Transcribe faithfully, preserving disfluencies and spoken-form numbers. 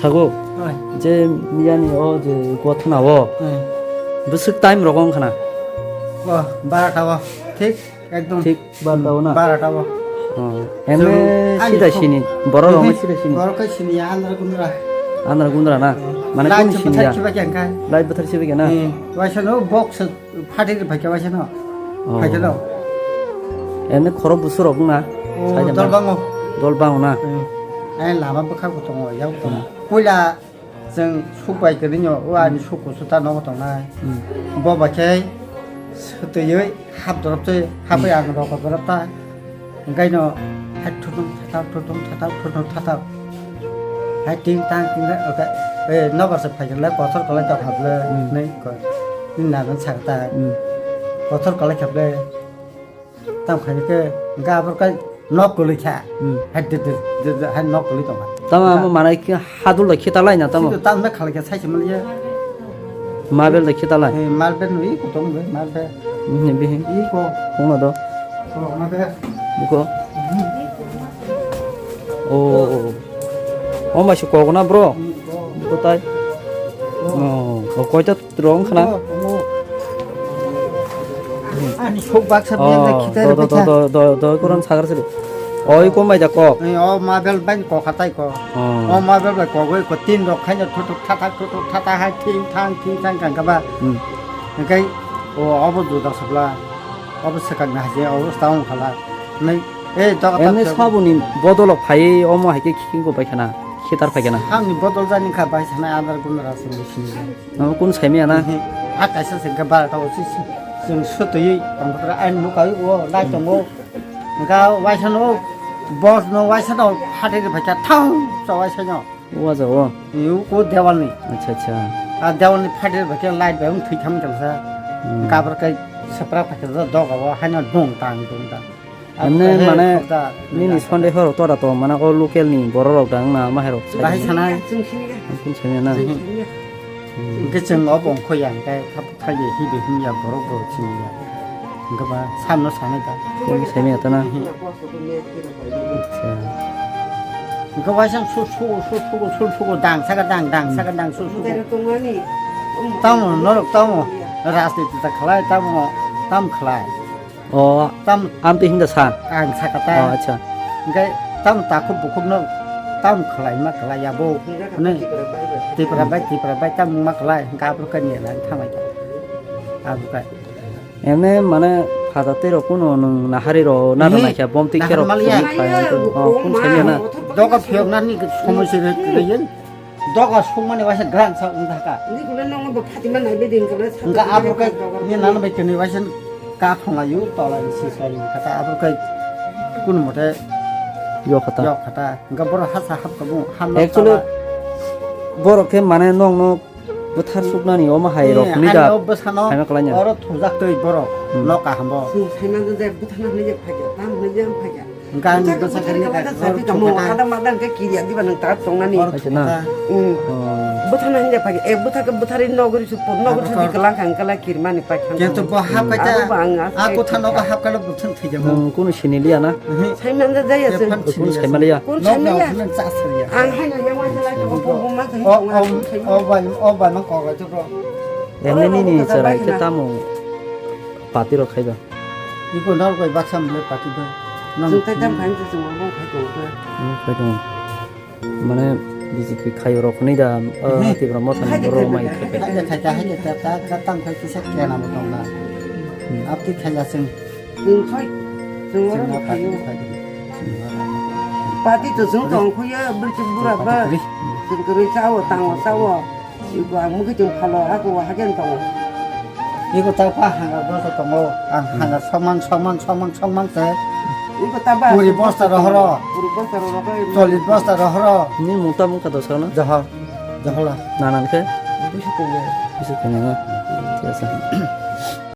Thago. Oi. Je miyani o je gotna o. Oi. Bwswk time rogo wngkha na? O, barota o. Thik, ekdom. Thik barota o na? Barota o. Oh. Ene sida sini. Borok rok sida sini. Borok kai sini ya, Andra Gundra. Andra Gundra na? Mane kuni sini ya? Light bwthar sibai khe na? Waisa no box. Phatir phaikhe waisa no. Oh. Phaikhe no. Ene khoro busu rok na? Oh, dol bango. Dol bango na? Hmm. Ai lama bwkha bo tongo, yak tongo. Hmm. Puila chwng suk bai kwrwino, o ani suk kusu ta nogo tongnai. Hmm. Bo bai khe swtwiwi hap dorop se, hapai ang rok dorop ta. Hingkaino hai thuthum thathap, thuthum thathap, thuthum thathap. Hai ting tang, ting tang, oke. Eh, nobar se phaikhe le, kothor kolai tong kha ble, hmm, nei ko. Ni nanan sakta. Hmm. Kothor kolai kha ble. Tam khai ke, ga bor kai nok kolai kha. Hmm. Hai de, de, de, de, hai nok kolai tong kha. Tamo amo manai khe hadul da khita lai na tamo. Tam na khalai kha sai se mali ya. Marble da khita lai. Eh, marble no i ko tong be, marble. Ni bihi. I ko. Kung do. Ko ma be. Buko. Oh, oh, oh. Oh, masih kok na, bro? Buko tai. Oh, oh, koi ta rong khana. Ani sok baksa biyan na khitai do, do, do, do, do, do, do, kurang sagar sih. Oh, iko mai da kok. Eh, oh, marble bank kok hatai kok. Oh. Oh, marble bai kok, oi ko tin rok khaina thuthuk thathak, thuthuk thathak hai thing thang, thing thang kang kaba. Hmm. Engkai, oh, obo juda sabla. Obo swkang na haje, obo tang khala. Nai, eh, doga. Ene tang sabuni bodol phai, omo hai khe khiking ko bai khana, khitar phai khana. Hamni bodol jani kha bai sana adar gun ra sini sini. Namo kun saimi ana? Mhm. A kaisa se ga bar ta osi si. Sing sutui, tang putra ain mukai o, lai tongo. Ga waisa no, boss no waisa no, hade de bhacha thang, sa waisa no. Waja o. Yu ko dewal ni. Acha, acha. A dewal ni phadir ba ke light ba wng thwi tham jang sa. Hmm. Gabra kai sapra phadir da dog abo haino dong tang dong tang. Ane mane nini sonde horo tora to mane o local ni borok rok dang na ma herok. Bahai sanai. Kun sanya na. Hmm. Hingke chwng obo wngkho ya, hingke hap khaye hibi himya borok bo chini ya. Hingke ba samno sanai da. Kun sanya ta na. Acha. Hingke waisa su, su, su, su, su, su, dang saka dang, dang saka dang, su, su. Tamo, norok tamo, rajniti ta khlai, tamo, tam khlai. O, tam, am twi hinda sa? Ang sakata. O, acha. Hingke tam takhuk bukhuk no tam khlai ma khlai ya bo. Hwnwi Tipra bai, Tipra bai tam ma khlai, hingke aphuru kanya lang thamai ta. Aphuru kai. Ene mane phatar tei rok kuno nwng nahari rok nada naikha bom twi khe rok. Nahar maliya. Kun khlai, o, kun khlai na. Doga phiyok nani somoi se re, re yen. Doga sungmani waisa grang sa wng thaka. Ni kule nongo bo Fatima nai bedin kule sa. Hingke aphuru kai ni nana bai kene waisa ka thonga yu tola ni si sai ni kata aphuru kai kun mote yok khata. Yok khata. Hingke borok hasa hap kabu ham. Actually, borok khe mane nong no bwthar suknani omo hai rok ni da. Bwsano khaina kwlai nya. Oro thujak twi borok. Hmm. Nok kaham bo. Sung khaina de bwthar na hwnwi jak phai jak, tam hwnwi jak phai jak. Gani bwsa khaina ka. Ada madan ke kiri adi ba nang tar tong nani. Acha na. Hmm. Oh. Bwthar na hwnwi jak phai jak. Eh, bwthar ke bwthar in nogri su pon nogri su di kelang khang kala kirmani pai khang. Keto bo hap kaita. Aro ba ang a kotha nogo hap kala bwthar thai jak. Hmm, kunu sini liya na. Sai man da jaya se. Kunu sai maliya. Kunu sai maliya. Ang hai no yang wai jalai to ko bo ma sai. O, o, o bai, o bai ma ko ga to bro. Yang ni ni ni sarai ke tamo party rok khaiba. Iko nor koi baksa mle party ba. Nang. Jung tai tam khai jung bo khai to. Hmm, khai to. Mane B J P khayo rok ni da, ah, Tipra motha ni borok mai khai. Hai khai khai khai ta ta ta tam khai kisa kena mo tong na. Hmm. Apti khai aseng. Chwng soi, chwng oro no phaio. Pati to chwng tong khuya, bwrwi bura ba. Chwng kwrwi chao, tango chao. Iko ang mukhi chwng phalo, ako wa hagen tongo. Iko ta pa hanga bosta tongo, ang hanga somang, somang, somang, somang se. Iko ta ba. Puri bosta rohoro. Puri bosta rohoro. Cholis bosta rohoro. Ni mukta mukta dosana? Johor, Johor la. Nanan khe? Bisa kene. Bisa kene na. Biasa.